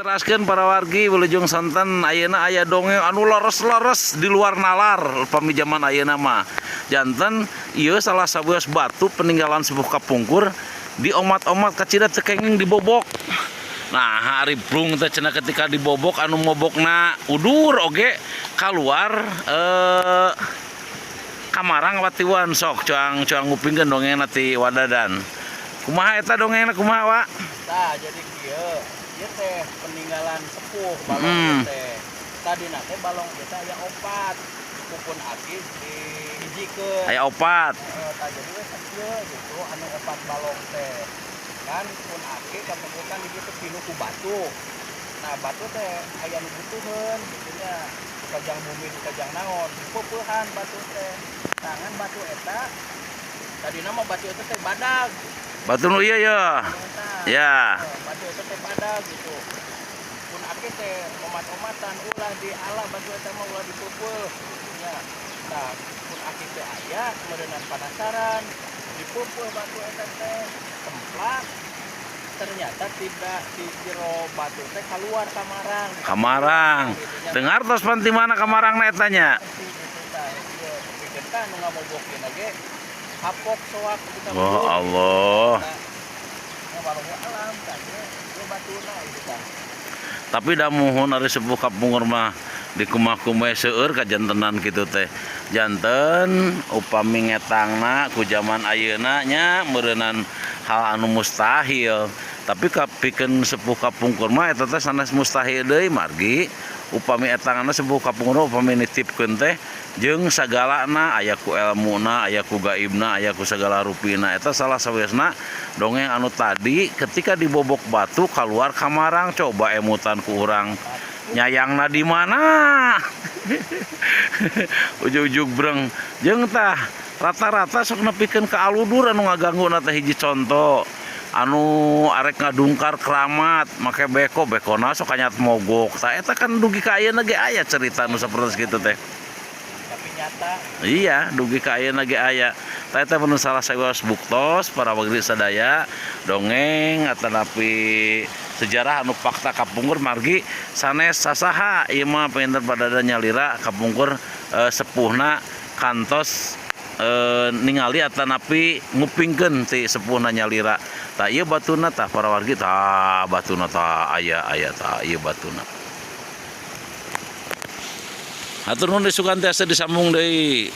Teraskeun para wargi, wilujeng sonten. Ayeuna aya dongeng anu leres-leres di luar nalar upami zaman ayeuna mah. Janten ieu salah sawios batu peninggalan sepuh kapungkur di omat-omat kacida teu kenging dibobok. Nah, ari brung teh cenah ketika dibobok, anu mobokna udur oge keluar kamarang watiwan. Sok cuang cuang ngupingkeun dongengna ti Wa Dadan. Kumaha eta dongengna, kumaha, Wa? Tah, jadi kieu. Ieu teh peninggalan sepuh balong ieu teh. Tadina teh balong ieu teh aya opat. Ku pun aki dihijikeun. Aya opat. Heeh, tah jadi we sakieu gitu anu opat balong teh. Kan pun aki kapungkur kan di dieu pinuh ku batu. Nah, batu teh aya nu butuheun gitu nya. Kajang bumi, kajang naon, dipeupehan batu teh. Tangan batu eta tadina mah batu eta teh badag. Batu nu ieu ya. Eta. Ya. Eh, batu eta teh badag gitu. Pun aki teh omat-omatan, ulah di ala batu eta mah, ulah dipeupeul gitu nya. Nah, pun aki teh aya meureunnan penasaran, dipeupeul batu eta teh templak, ternyata tidak di jero batu teh keluar kamarang. Kamarang. Gitu nya. Dengar tos pan ti mana kamarangna eta nya? Ngerti gitu tah ieu pikeun tah nu ngamobokeun ge kapok soak kita. Oh Allah. Nah, wallahu alam tah ieu ieu batuna gitu tah. Tapi da muhun ari sepuh kapungkur mah di kumaha-kumaha seueur kajantenan kitu teh. Janten upami ngetangna ku zaman ayeuna nya meureunnan hal anu mustahil. Tapi kapikeun sepuh kapungkur mah eta teh sanes mustahil deui, margi upami etanganna sepuh kapungkur upami nitipkeun teh jeung sagalana, aya ku elmuna, aya ku gaibna, aya ku sagala rupina. Eta salah sawiosna dongeng anu tadi ketika dibobok batu keluar kamarang. Coba emutan ku urang, nyayangna di mana? Ujug-ujug breng. Jeung tah rata-rata sok nepikeun ka aludur anu ngaganggu teh. Hiji contoh, anu arek ngadungkar keramat make beko, bekona sok kanyat mogok. Tah, eta kan dugi ka ayeuna ge aya cerita nu sapertos kitu teh. Tapi nyata. Iya, dugi ka ayeuna ge aya. Tah, eta mun salah sawios buktos para wargi sadaya, dongeng atanapi sejarah anu fakta kapungkur, margi sanes sasaha ieu mah panginten pada nyalira kapungkur sepuhna kantos ningali atanapi ngupingkeun ti sepuhna nyalira. Tah, ieu batuna tah, para wargi, tah batuna tah, aya aya tah ieu batuna. Hatur nuhun, disukan tiasa disambung deui.